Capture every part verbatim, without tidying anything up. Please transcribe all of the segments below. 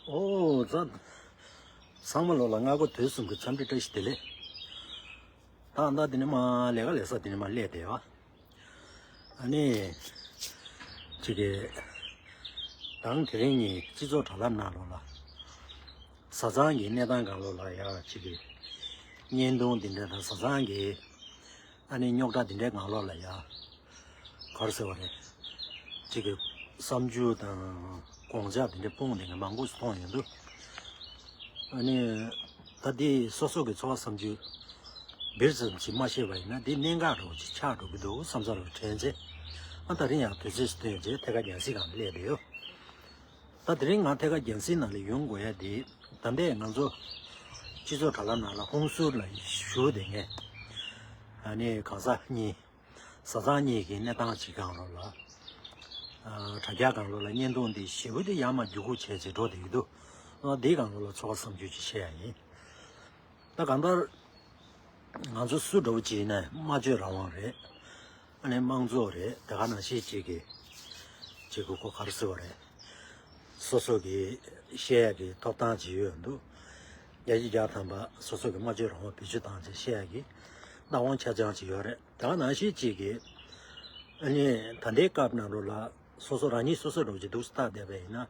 ཨོ་ཙ། ཚང་མ་ལོ་ལ་སྔ་དགོང་དུས་གསུམ་གྱི་འཚམས་འདྲི་བཀྲ་ཤིས་བདེ་ལེགས། ད་ད་དེ་ནས་མ་ལས་ཀ་ལས་ས་དེ་ནས་མ་སླེབས་བསྡད་པ། ཨ་ནི། ཅིག་གི། དང་དེ་རིང་ངས་སྤྱི་ཚོགས་དྲ་ལམ་ནང་ལོ་ལ། བཟའ་ཚང་གི་གནས་སྟངས་སྒང་ལོ་ལ་ཡ་ཅིག་གི། བརྙན་ཐུང་འདི་འདྲ་དང་བཟའ་ཚང་གི། ཨ་ནི་རྙོག་དྲ་འདི་འདྲའི་སྒང་ལོ་ལ་ཡ། ག་རེ་ཟེར་བ་རེད། ཅིག་གི། བསམ་ཚུལ་དང་དགོངས་འཆར་འདི་འདྲ་སྤུངས་ནས་མང་པོ་ཞིག་མཐོང་ཡོང་འདུག་ཨ་ནི། ད་འདི་སོ་སོ་གི་ཚོར་བ་བསམ་ཚུལ། སྦིར་ཙམ་ཞིག་མ་བཤད་པ་ཡིན་ན་འདི་གནད་འགག་འདྲ་བོ་ཅིག་ཆགས་འགྲོ་གི་འདུག་བསམ་ས་རུ་དྲན་རྗེས། ཨ་ད་རིང་ཡང་དུས་ཚོད་སྟོན་རྗེས་ཐད་ཀར་རྒྱང་སྲིང་སྒང་ལ་སླེབས་བསྡད་ཡོད། ད་དེ་རིང་ང་ཐད་ཀར་རྒྱང་སྲིང་ནང་ལ་ཡོང་དགོས་ཡ་དེ། ད་ལྟའི་ང་ཚོ་སྤྱི་ཚོགས་དྲ་ལམ་ནང་ལ་ཧོན་སུར་ལ་བཞུགས་བསྡད་མཁན། ཨ་ནི་གང་ཟག་གཉིས། བཟའ་ཚང་གཉིས་ཀྱི་གནས་སྟངས་ཅིག་སྒང་ལོ་ལ། ཨ་དྲ་རྒྱ་སྒང་ལོ་ལ་བརྙན་ཐུང་འདི་ཞེ་པོ་དེ་ཡར་མར་བརྒྱུད་སྐུར་བྱས་བྱས་འགྲོ་བསྡད་ཀྱི་འདུག་ཨ་འདིའི་སྒང་ལོ་ལ་ཚོར་བ་བསམ་ཚུལ་ཅིག་བཤད་ཡ་ཡིན། ད་གང་ལྟར། ང་ཚོ་སུ་འདྲ་བོ་ཅིག་ཡིན་ན་སྨྲ་བརྗོད་རང་དབང་རེད། ཨ་ནི་དམངས་གཙོ་རེད། དེ་ག་ནང་བཞིན་ཅིག་གི། ཅིག་གི་ཁོ་ག་རེ་ཟེར་བ་རེད། སོ་སོ་གི་བཤད་ཡ་གི་ཐོབ་ཐང་ཅིག་ཡོད་འདུག་བརྒྱ་ཆ་བརྒྱ་ཐམ་པ་སོ་སོ་གི་སྨྲ་བརྗོད་རང་དབང་བེད་སྤྱོད་བཏང་བྱས་བཤད་ཡ་གི་བདག་དབང་ཆ་ཚང་ཅིག་ཡོད་རེད། དེ་ག་ནང་བཞིན་ཅིག་གི། ཨ་ནི་ད་ལྟའི་སྐབས་ནང་ལོ་ལ་སོ་སོ་རང་ཉིད་སོ་སོ་འདྲ་བོ་ཅིག་འདུག་སེ་བལྟས་བསྡད་པ་ཡིན་ན།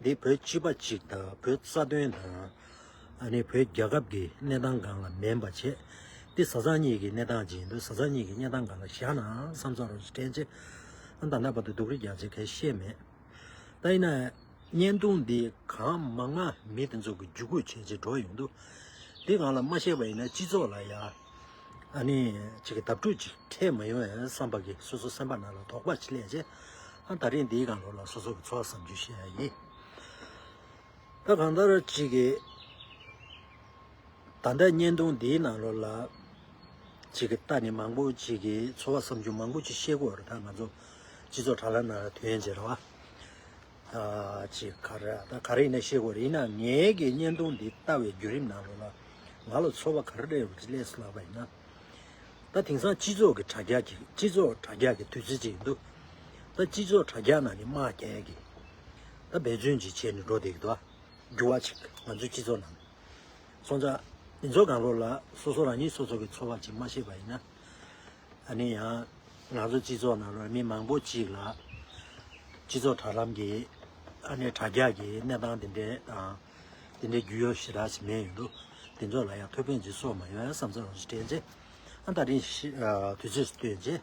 འདི་བོད་སྤྱི་པ་གཅིག་དང་བོད་རྩ་དོན་དང་། ཨ་ནི་བོད་རྒྱལ་ཁབ་ཀྱི་གནས་སྟངས་སྒང་ལ་མིན་པ་བྱས། འདི་བཟའ་ཚང་གཉིས་ཀྱི་གནས་སྟངས་ཅིག་ཡིན་དུས་བཟའ་ཚང་གཉིས་ཀྱི་གནས་སྟངས་སྒང་ལ་བཞག་ན་བསམ་ཚོར་རོ་ཞིག་དྲན་ཆེ། ཨ་ད་ལྟ་བར་དུ་སྡུག་རུས་རྒྱག་ཆེ་གལ་བཤད་མེད། ད་ཡིན་ན། བརྙན་ཐུང་འདི་གང་མང་མང་མི་དེ་ཚོ་གི་བརྒྱུད་སྐུར་བྱས་བྱས་འགྲོ་ཡོང་དུས། འདི་སྒང་ལ་མ་བཤད་པ་ཡིན་ན་སྤྱི་ཚོགས་ལ་ཡ། ཨ་ནི་ཅིག་གི་བརྡབ་འཁྲུག་ཅིག་འཕྲད་མ་ཡོང་ཡ་བསམ་པ་གི་སོ་སོ་སེམས་པ་ནང་ལ་དོགས་པ་ཅིག་སླེབས་རྗེས། ཨ་ད་རིང་འདིའི་སྒང་ལོ་ལ་སོ་སོ་གི་ཚོར་བ་བསམ་ཚུལ་བཤད་ཡ་ཡིན། ད་གང་ལྟར་ཅིག་གི། ད་ལྟ་བརྙན་ཐུང་འདིའི་ནང་ལོ་ལ། ཅིག་གི་ལྟ་ནི་མང་པོ་ཅིག་གི་ཚོར་བ་བསམ་ཚུལ་མང་པོ་ཅིག་བཤད་དགོས་རེད། ད་ང་ཚོ་སྤྱི་ཚོགས་དྲ་ལམ་ནང་ལ་ཐོན་བྱས་རེད་བ། ཨ་ཅིག་ག་རེ་ད་ག་རེ་ཡིན་ན་བཤད་དགོས་རེད། ཡིན་ན་ངའི་གི་བརྙན་ཐུང་འདི་ལྟ་བའི་བརྒྱུད་རིམ་ནང་ལོ་ལ་ང་ལ་ཚོར་བ་ག་རེ་རེ་ཡོད་ཅིག་སླེབས་སོང་ལབ་པ་ཡིན་ན། ད་དེང་སང་སྤྱི་ཚོགས་ཀྱི་དྲ་རྒྱ་གི་སྤྱི་ཚོགས་དྲ་རྒྱ་གི་དུས་ཚོད་ཅིག་ཡིན་འདུག་ད་སྤྱི་ཚོགས་དྲ་རྒྱ་ནང་ནས་དམག་རྒྱག་གི། ད་འབད་བརྩོན་ཅིག་བྱས་ནས་འགྲོ་བསྡད་ཀྱི་འདུག་ཨ། འགྱུར་བ་ཅིག་ང་ཚོའི་སྤྱི་ཚོགས་ནང་། སོང་ཙང་། འདི་ཚོ་སྒང་ལོ་ལ་སོ་སོ་རང་ཉིད་སོ་སོ་གི་ཚོར་བ་ཅིག་མ་བཤད་པ་ཡིན་ན། ཨ་ནི་ཡང་། ང་ཚོ་སྤྱི་ཚོགས་ནང་ལོ་མི་མང་པོ་ཅིག་ལ། སྤྱི་ཚོགས་དྲ་ལམ་གྱི། ཨ་ནི་དྲ་རྒྱ་གི་གནས་སྟངས་དེ་འདྲའི་དང་། དེ་འདྲའི་རྒྱུས་ཡོད་ཞེ་དྲག་ཅིག་མེད་ཡོང་དུས། དེ་ཚོ་ལ་ཡང་ཐུགས་ཕན་ཅིག་གསོས་མ་ཡོང་ཡ་བསམ་ཚོར་རོ་ཞིག་དྲན་རྗེས། ཨ་ད་རིང་ཤི་ཨ་དུས་ཚོད་སྟོན་རྗེས།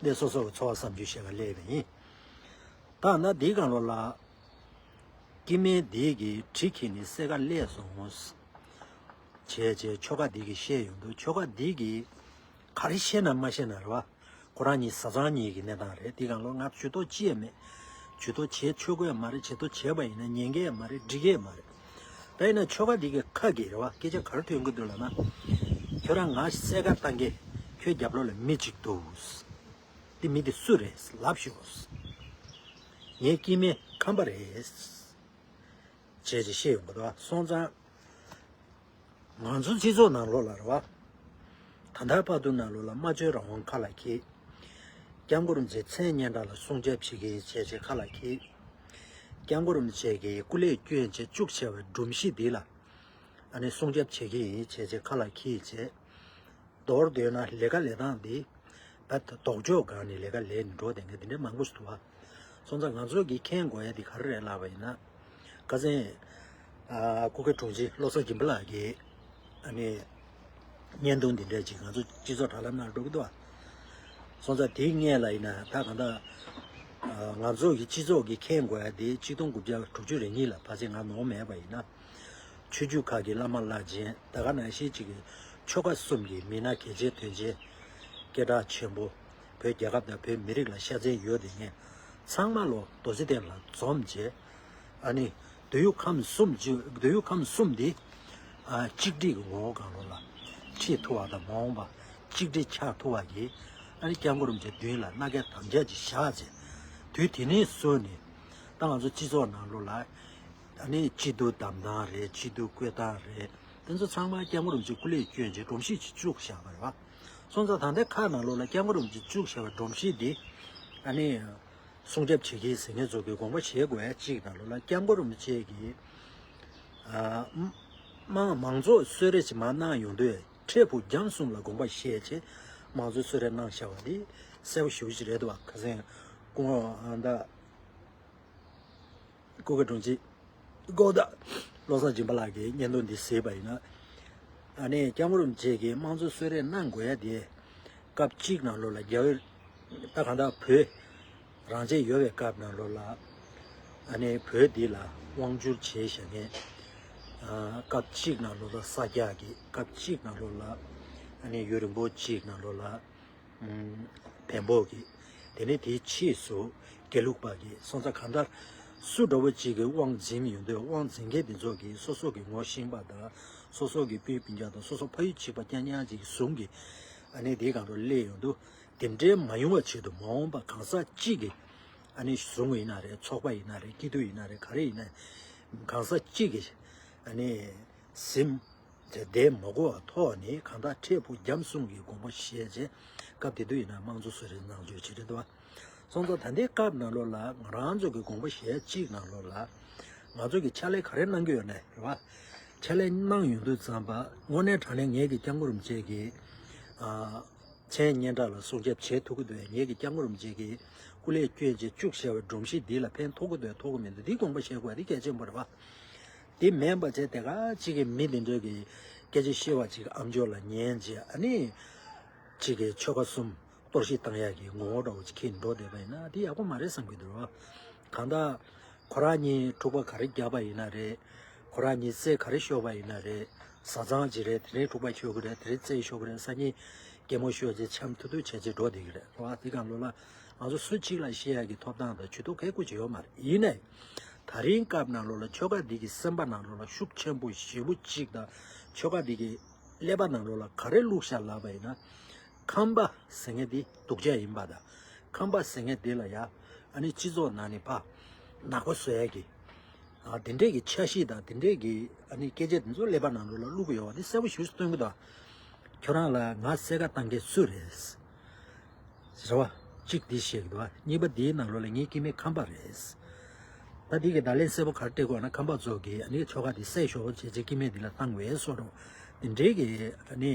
འདི་སོ་སོ་གི་ཚོར་བ་བསམ་ཚུལ་བཤད་ག་སླེབས་པ་ཡིན། ད་ན་འདིའི་སྒང་ལོ་ལ། སྐྱེ་དམན་འདི་གི་གྲི་འཁྱེར་ནས་སེར་ཁ་སླེབས་སོང་། བྱས་བྱས་ཁྱོ་ག་འདི་གི་བཤད་ཡོང་དུས་ཁྱོ་ག་འདི་གི་ག་རེ་བཤད་ན་མ་བཤད་ན་རེད་བ། ཁོ་རང་གཉིས་བཟའ་ཚང་གཉིས་ཀྱི་གནས་སྟངས་རེད། དེ་སྒང་ལོ་ང་ཇུས་གཏོགས་ཅི་ཡང་མེད། ཇུས་གཏོགས་བྱེད་ཆོག་གི་ཡང་མ་རེད། ཇུས་གཏོགས་བྱས་པ་ཡིན་ན་ཉན་གི་ཡང་མ་རེད། འགྲིག་གི་ཡང་མ་རེད། ད་ཡིན་ན་ཁྱོ་ག་འདི་གི་ཁ་གི་རེད་བ། སྐད་ཆ་ག་རེ་ཐོན་གི་འདུག་ལབ་ན། ཁྱོད་རང་ང་སེར་ཁ་བཏང་གི། ཁྱོད་རྒྱབ་ལོགས་ལ་མི་གཅིག་འདུག་དེ་མི་དེ་སུ་རེད་ལབ་ཤོག་ངའི་སྐྱེ་དམན་ཁམས་པ་རེད། བྱས་བྱས་བཤད་ཡོང་གི་འདུག་བ། སོང་ཙང་། ང་ཚོ་སྤྱི་ཚོགས་ནང་ལོགས་ལ་རེད་བ། ད་ལྟ་བར་དུ་ནང་ལོགས་ལ་སྨྲ་བརྗོད་རང་དབང་ཁ་ལ་འཁྱེར། སྐྱབས་མགོན་རིན་པོ་ཆེའི་མཚན་སྙན་གྲགས་ལ་སྲུང་སྐྱོབ་བྱེད་ཀྱི་ཡིན་བྱས་བྱས་ཁ་ལ་འཁྱེར། སྐྱབས་མགོན་རིན་པོ་ཆེ་གིས་སྐུ་ལས་བསྐྱོན་བྱས་བཅུག་བྱས་པའི་སྒྲོམ་གཞི་འདི་ལ། ཨ་ནི་སྲུང་སྐྱོབ་བྱེད་ཀྱི་ཡིན་བྱས་བྱས་ཁ་ལ་འཁྱེར་བྱས། མདོར་བསྡུས་ན་ལས་ཀ་ལས་སྟངས་འདི། ད་ལྟ་ལྡོག་ཕྱོགས་སྒང་ནས་ལས་ཀ་ལས་ནས་འགྲོ་བསྡད་མཁན་འདི་འདྲ་མང་པོ་ཞིག་འདུག་བ། སོང་ཙང་ང་ཚོ་གིས་མཁྱེན་དགོས་ཡ་འདི་ག་རེ་རེད་ལབ་པ་ཡིན་ན། ཁ་སང་། ཨ་སྐུ་སྒེར་དྲུང་ཆེ་བློ་བཟང་སྦྱིན་པ་ལགས་ཀྱིས། ཨ་ནི། བརྙན་ཐུང་འདི་འདྲ་ཅིག་ང་ཚོ་སྤྱི་ཚོགས་དྲ་ལམ་ནང་འགྲོ་གི་འདུག་བ། སོང་ཙང་དེའི་སྔོན་ལ་ཡིན་ན་ད་གང་ལྟར། ཨ་ང་ཚོ་གི་སྤྱི་ཚོགས་ཀྱིས་མཁྱེན་དགོས་ཡ་འདི་གཅིག་སྟོང་དགུ་བརྒྱ་དྲུག་ཅུ་རེ་གཉིས་ལ་ཕལ་ཆེར་ང་ནོར་མེད་པ་ཡིན་ན། ཆོས་བརྒྱུད་ཁག་གི་བླ་མ་བླ་ཆེན་ད་ག་ནང་བཞིན་གཅིག་གི་ཆོལ་ཁ་གསུམ་གྱི་མི་སྣ་གལ་ཆེ་དོན་ཆེ། སྐད་གྲགས་ཆེན་པོ། བོད་རྒྱལ་ཁབ་དང་བོད་མི་རིགས་ལ་ཤ་ཚན་ཡོད་དེ་ངས་ཚང་མ་ལོ་རྡོ་རྗེ་གདན་ལ་འཛོམས་བྱས། ཨ་ནི་མདོ་དབུས་ཁམས་གསུམ་གཅིག་མདོ་དབུས་ཁམས་གསུམ་འདི་ཨ་གཅིག་སྒྲིལ་གྱི་ངོ་བོ་གང་ལོ་ལ་ཁྲིད་ཐུབ་པ་དང་མ་འོངས་པ་གཅིག་སྒྲིལ་ཆགས་ཐུབ་པ་གི་ཨ་ནི་སྐྱབས་མགོན་རིན་པོ་ཆེ་མདུན་ལ་མནའ་སྐྱེལ་དམ་བཅའ་ཅིག་བཞག་བྱས། དུས་དེ་ནས་བཟུང་ནས་ད་ང་ཚོ་སྤྱི་ཚོགས་ནང་ལོ་ལ། ཨ་ནི་སྐྱིད་སྡུག་གདམ་སྟངས་རེད། སྐྱིད་སྡུག་བཀོད་སྟངས་རེད། དེ་ཚོ་ཚང་མ་སྐྱབས་མགོན་རིན་པོ་ཆེ་སྐུ་ལས་བསྐྱོན་བྱས་སྒྲོམ་གཞི་ཅིག་བཙུགས་བཞག་པ་རེད་བ། སོང་ཙང་ད་ལྟའི་ཁ་ནང་ལོགས་ལ་སྐྱབས་མགོན་རིན་པོ་ཆེ་བཙུགས་བཞག་པའི་སྒྲོམ་གཞི་འདི། ཨ་ནི། སྲུང་སྐྱོབ་བྱེད་ཀྱི་ཟེར་མཁན་ཚོ་གིས་དགོངས་པ་བཞེས་དགོས་ཡ་གཅིག་ནང་ལོགས་ལ་སྐྱབས་མགོན་རིན་པོ་ཆེ་གིས། ཨ། མང་མང་ཚོགས་གསོལ་རས་ཅིག་མར་གནང་ཡོང་དུས་འཕྲལ་ཕུགས་རྒྱམ་གསུམ་ལ་དགོངས་པ་བཞེས་བྱས་མང་ཚོགས་གསོལ་རས་གནང་བཞག་པ་འདི་གསལ་པོ་ཞེ་པོ་ཅིག་རེད་འདུག་བ། ཁ་སང་སྐུ་ངོ་ཨ་ད་སྐུ་སྒེར་དྲུང་ཆེ་ཀོ་ད་བློ་བཟང་སྦྱིན་པ་ལགས་ཀྱིས་བརྙན་ཐུང་འདི་གཟིགས་པ་ཡིན་ན། ཨ་ནི་སྐྱབས་མགོན་རིན་པོ་ཆེ་གིས་དམངས་གཙོ་གསོལ་རས་གནང་དགོས་ཡ་དེ་སྐབས་གཅིག་ནང་ལོགས་ལ་རྒྱ་བོད་ད་གང་ལྟར་བོད་རང་བཙན་ཡོད་པའི་སྐབས་ནང་ལོགས་ལ། ཨ་ནི་བོད་འདི་ལ་དབང་བསྒྱུར་བྱས་བཞག་མཁན། ཨ། སྐབས་གཅིག་ནང་ལོགས་ལ་ས་སྐྱ་གི་སྐབས་གཅིག་ནང་ལོགས་ལ། ཨ་ནི་ཡུན་རིང་པོ་གཅིག་ནང་ལོགས་ལ། ཨུམ། བོན་པོ་གི། དེ་ནས་དེའི་ཕྱིས་སུ་དགེ་ལུགས་པ་གི་སོང་ཙང་གང་ལྟར་སུ་འདྲ་བོ་གཅིག་གིས་དབང་འཛིན་ཡོང་དུས་དབང་འཛིན་མཁན་དེ་ཚོ་གིས་སོ་སོ་གི་ངོ་ཤེས་པ་དང་སོ་སོ་གི་སྤུན་སྤུན་ཀྱག་དང་སོ་སོ་ཕ་ཡུལ་གཅིག་པ་རྐྱང་རྐྱང་གཅིག་གི་ཟུང་གིས་ཨ་ནི་དེའི་སྒང་དུ་སླེབས་ཡོང་དུས་དེ་འདྲའི་མ་ཡོང་བ་ཆེད་དུ་མ་འོངས་པ་གང་ཟག་གཅིག་གི་ཨ་ནི་ཟུང་ཡིན་ན་རེད། ཚོགས་པ་ཡིན་ན་རེད། སྐྱིད་སྡུག་ཡིན་ན་རེད། ག་རེ་ཡིན་ན་གང་ཟག་གཅིག་གིས་ཨ་ནི་ཟིན། དེ་བསྡད་མ་དགོས་པ་ཐོག་ནས་གང་ལྟར་འཕྲལ་ཕུགས་རྒྱམ་གསུམ་གྱི་དགོངས་པ་བཞེས་རྗེས་སྐབས་དེ་དུས་ཡིན་ན་དམངས་གཙོ་གསོལ་རས་གནང་རྒྱུ་ཅིག་རེད་འདུག་བ། སོང་ཙང་ད་ལྟའི་སྐབས་ནང་ལོགས་ལ་ང་རང་ཚོ་གི་དགོངས་པ་བཞེས་གཅིག་ནང་ལོགས་ལ་ང་ཚོ་གི་ཕྱག་ལས་ག་རེ་གནང་གི་ཡོད་ནའི་རེད་བ། ཕྱག་ལས་གནང་ཡོང་དུས་ཙམ་པ་དངོས་གནས་དྲང་གནས་ངེད་ཀྱི་སྐྱབས་མགོན་རིན་པོ་ཆེ་གི་ཨ་མཚན་སྙན་གྲགས་ལ་སྲུང་སྐྱོབ་བྱེད་ཐུབ་ཀྱི་འདུག་ངེད་ཀྱི་སྐྱབས་མགོན་རིན་པོ་ཆེ་གི་སྐུ་ལས་བསྐྱོན་བྱས་བཅུག་བཞག་པའི་སྒྲོམ་གཞི་འདི་ལ་ཕན་ཐོགས་ཀྱི་འདུག་ཐོགས་ཀྱི་མི་འདུག་འདི་དགོངས་པ་བཞེས་དགོས་འདི་གལ་ཆེན་པོ་རེད་བ། དེ་མིན་པ་བྱས་དེ་ག་ཅིག་གི་མི་དེ་འདྲ་གི་སྐད་ཆ་བཤད་པ་ཅིག་ཨ་མཆོག་ལ་ཉན་བྱས་ཨ་ནི་ཅིག་གི་ཆོལ་ཁ་གསུམ་གཏོར་བཤིག་བཏང་ཡག་གི་ངོ་བོ་འདྲ་བོ་ཅིག་འཁྱེར་འགྲོ་བསྡད་པ་ཡིན་ན་དེ་ཡག་པོ་མ་རེད་བསམ་གྱི་འདུག་གང་ལྟར་ཁོ་རང་གཉིས་འཁྲུག་པ་ག་རེ་བརྒྱབ་པ་ཡིན་ན་རེད། ཁོ་རང་གཉིས་རྩེད་ག་རེ་ཤོར་བ་ཡིན་ན་རེད། བཟའ་ཚང་ཅིག་རེད། དེ་རིང་འཁྲུག་པ་ཤོར་གི་རེད། དེ་རིང་རྩེད་ཤོར་གི་རེད། སང་ཉིན་གད་མོ་ཤོར་རྗེས་འཆམ་ཐུག་ཐུག་བྱས་རྗེས་འགྲོ་བསྡད་གི་རེད། རེད་བ། དེ་གང་ལོ་ལ་ང་ཚོ་སུ་གཅིག་ལ་བཤད་ཡག་གི་ཐོབ་ཐང་དང་ཇུས་གཏོགས་གལ་ཁུ་ཅིག་ཡོད་མ་རེད། ཡིན་ནའི། ད་རིང་སྐབས་ནང་ལོགས་ལ་ཆོལ་ཁ་འདི་གི་སེམས་པ་ནང་ལོགས་ལ་ཤུགས་ཆེན་པོ་ཞེ་པོ་གཅིག་དང་ཆོལ་ཁ་འདི་གི་ཀླད་པ་ནང་ལོགས་ལ་ག་རེ་བླུགས་ཤག་ལབ་པ་ཡིན་ན། ཁམས་པ་ཟེར་མཁན་འདི་སྡུག་ཅག་ཡིན་པ་དང་། ཁམས་པ་ཟེར་མཁན་འདི་ལ་ཡ་ཨ་ནི་སྤྱི་ཚོགས་ནང་ནས་ཕར་ནག་པོ་བཟོ་ཡག་གི་ཨ་དེ་འདྲས་ཀྱི་འཆར་གཞི་དང་དེ་འདྲས་ཀྱི་ཨ་ནི་སྐད་ཆ་དེ་ཚོ་ཀླད་པ་ནང་ལོགས་ལ་བླུགས་ཀྱི་ཡོད་པ་འདི་གསལ་པོ་ཞེ་པོ་སྟོན་གྱི་འདུག་ཁྱོད་རང་ལ་ང་གསལ་ཁ་བཏང་མཁན་སུ་རེད། རེད་བ། གཅིག་འདི་བཤད་ཀྱི་འདུག་བ། གཉིས་པ་འདིའི་ནང་ལོགས་ལ་ངའི་སྐྱེ་དམན་ཁམས་པ་རེད། ད་འདི་གི་བརྡ་ལན་གསལ་པོ་ག་རེ་སྤྲད་དགོས་ན། ཁམས་པ་ཚོ་གིས་ཨ་ནི་ཆོལ་ཁ་འདི་བསད་ཤོག་བྱས་རྗེས་སྐྱེ་དམན་འདི་ལ་བཏང་བའི་བཟོ་འདྲ་འདི་འདྲའི་གི་ཨ་ནི་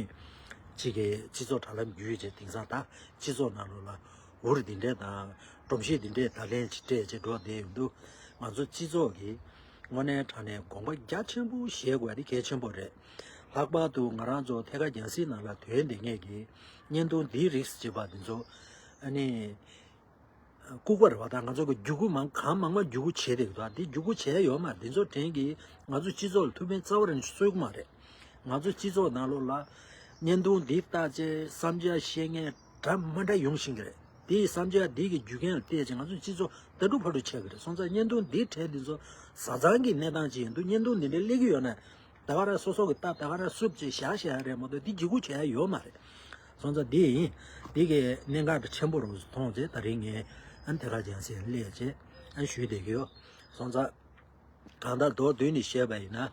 གཅིག་གི་སྤྱི་ཚོགས་དྲ་ལམ་བརྒྱུད་རྗེས་དེང་སང་ད་སྤྱི་ཚོགས་ནང་ལོགས་ལ་འུར་འདི་འདྲས་དང་སྒྲོམ་གཞི་འདི་འདྲས་བརྡ་ལན་ཅིག་སྤྲད་རྗེས་འགྲོ་བསྡད་ཡོང་དུས་ང་ཚོ་སྤྱི་ཚོགས་ཀྱིས་དངོས་གནས་དྲང་གནས་དགོངས་པ་རྒྱ་ཆེན་པོ་བཞེས་དགོས་ཡ་དེ་གལ་ཆེན་པོ་རེད། ལྷག་པར་དུ་ང་རང་ཚོ་ཐད་ཀར་རྒྱང་སྲིང་ནང་ལ་ཐོན་བསྡད་མཁན་གྱི་བརྙན་ཐུང་འདིའི་རིགས་བྱེད་པ་འདི་ཚོ་ཨ་ནི་ལྐུགས་པ་རེད་བ། ད་ང་ཚོ་གི་བརྒྱུད་སྐུར་མང་གང་མང་མང་བརྒྱུད་སྐུར་བྱས་བསྡད་ཀྱི་འདུག་འདི་བརྒྱུད་སྐུར་བྱས་ཡོད་མ་རེད། འདི་ཚོ་དྲན་གྱིས་ང་ཚོ་སྤྱི་ཚོགས་ལ་ཐུགས་ཕན་རྩ་བ་རང་གསོས་ཀྱི་མ་རེད། ང་ཚོ་སྤྱི་ཚོགས་ནང་ལོགས་ལ་བརྙན་ཐུང་འདི་ལྟ་བྱས་བསམ་འཆར་བཤད་མཁན་འདྲ་མི་འདྲ་ཡོང་བཞིན་གྱི་རེད། དེའི་བསམ་འཆར་འདི་གི་རྒྱུ་རྐྱེན་ལ་བལྟས་ཅིང་ང་ཚོའི་སྤྱི་ཚོགས་ད་དུང་ཕར་འགྲོ་ཆགས་ཀྱི་རེད། སོང་ཙང་བརྙན་ཐུང་འདིའི་གྲས་འདི་ཚོ་བཟའ་ཚང་གི་གནས་སྟངས་ཅིག་ཡིན་དུས་བརྙན་ཐུང་འདི་འདྲའི་སླེབས་ཀྱི་ཡོད་ན་ད་ག་རང་སོ་སོ་གི་ལྟ་ད་ག་རང་སུབ་ཅིག་བཞག་བཞག་ཡ་རེད་མ་གཏོགས་འདི་འཇིགས་སྐུལ་བྱེད་ཡ་ཡོད་མ་རེད། སོང་ཙང་འདི་ཡིན། འདི་གི་གནད་འགག་ཆེན་པོ་རུ་མཐོང་རྗེས་ད་རིང་ངས་ཨ་ནི་ཐད་ཀར་རྒྱང་སྲིང་སླེབས་རྗེས་ཨ་ནི་ཞུས་བསྡད་ཀྱི་ཡོད། སོང་ཙང་། གང་ལྟར་མདོར་བསྡུས་ནས་བཤད་པ་ཡིན་ན།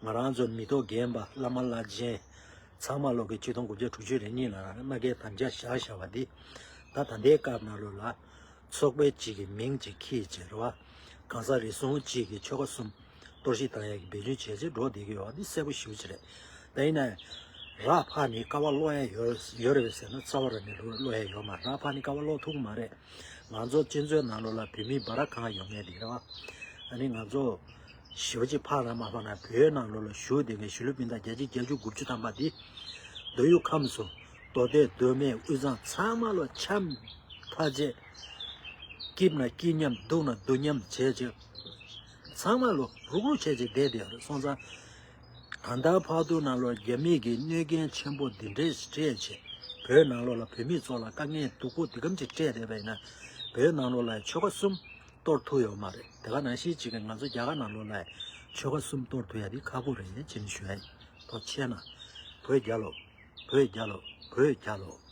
ང་རང་ཚོ་མི་ཐོག་རྒན་པ་བླ་མ་བླ་ཆེན་ཚང་མ་ལོག་གི་ཆིག་སྟོང་དགུ་བརྒྱ་དྲུག་ཅུ་རེ་གཉིས་ལ་མནའ་གན་དམ་བཅའ་བཞག་བཞག་པ་འདི་ད་ད་ལྟའི་སྐབས་ནང་ལོགས་ལ་ཚོགས་པ་གཅིག་གི་མིང་གཅིག་ཁྱེར་བྱས་རེད་བ། གང་ཟག་རེ་ཟུང་གཅིག་གི་ཆོལ་ཁ་གསུམ་གཏོར་བཤིག་བཏང་ཡག་གི་འབད་བརྩོན་བྱས་བྱས་འགྲོ་བསྡད་ཀྱི་ཡོད་པ་འདི་གསལ་པོ་ཞེ་པོ་ཅིག་རེད། ད་ཡིན་ན་རགས་ཕར་ནས་ཀ་བ་སློག་ཡ་ཡོད་ཡོད་རེད་པས་ཟེར་ན་རྩ་བ་རང་ནས་སློག་ཡ་ཡོད་མ་རེད། རགས་ཕར་ནས་ཀ་བ་སློག་ཐུབ་ཀྱི་མ་རེད། ང་ཚོ་སྤྱི་ཚོགས་ནང་ལོགས་ལ་བོད་མི་འབའ་ར་གང་ཡོང་མཁན་དེ་རེད་བ། ཨ་ནི་ང་ཚོ་ཞེ་པོ་ཅིག་ཕར་ལ་མ་ཕར་ན་བོད་ནང་ལོགས་ལ་བཞུགས་བསྡད་མཁན་གཞིས་ལུས་སྤུན་ཟླ་བརྒྱ་ཆ་བརྒྱད་ཅུ་དགུ་བཅུ་ཐམ་པ་འདི་མདོ་དབུས་ཁམས་གསུམ་མདོ་སྟོད་མདོ་སྨད་དབུས་གཙང་ཚང་མ་ལོག་འཆམ་ཕ་བྱས་སྐྱིད་ན་སྐྱིད་མཉམ་སྡུག་ན་སྡུག་མཉམ་བྱས་བྱས་ཚང་མ་ལོག་རུག་རུག་བྱས་བྱས་བསྡད་བསྡད་ཡོད་རེད། སོང་ཙང་། ད་ལྟ་བར་དུ་ནང་ལོགས་རྒྱ་མི་གིས་གནོད་སྐྱོན་ཆེན་པོ་འདི་འདྲས་སྤྲད་བྱས་བོད་ནང་ལོགས་ལ་བོད་མི་ཚོ་ལ་དཀའ་ངལ་སྡུག་པོ་འདི་གམ་ཅིག་སྤྲད་བསྡད་པ་ཡིན་ན་བོད་ནང་ལོགས་ལ་ཆོལ་ཁ་གསུམ་གཏོར་ཐུབ་ཡོད་མ་རེད། དེ་ག་ནང་བཞིན་ཅིག་གི་ང་ཚོ་རྒྱ་གར་ནང་ལོགས་ལ་ཆོལ་ཁ་གསུམ་གཏོར་ཐུབ་ཡ་འདི་ཁག་པོ་རེད་ཅེས་ནས་ཞུ་ཡ་ཡིན། ཐུགས་རྗེ་ཆེ་གནང་། བོད་རྒྱལ་ལོ། བོད་རྒྱལ་ལོ། བོད་རྒྱལ་ལོ།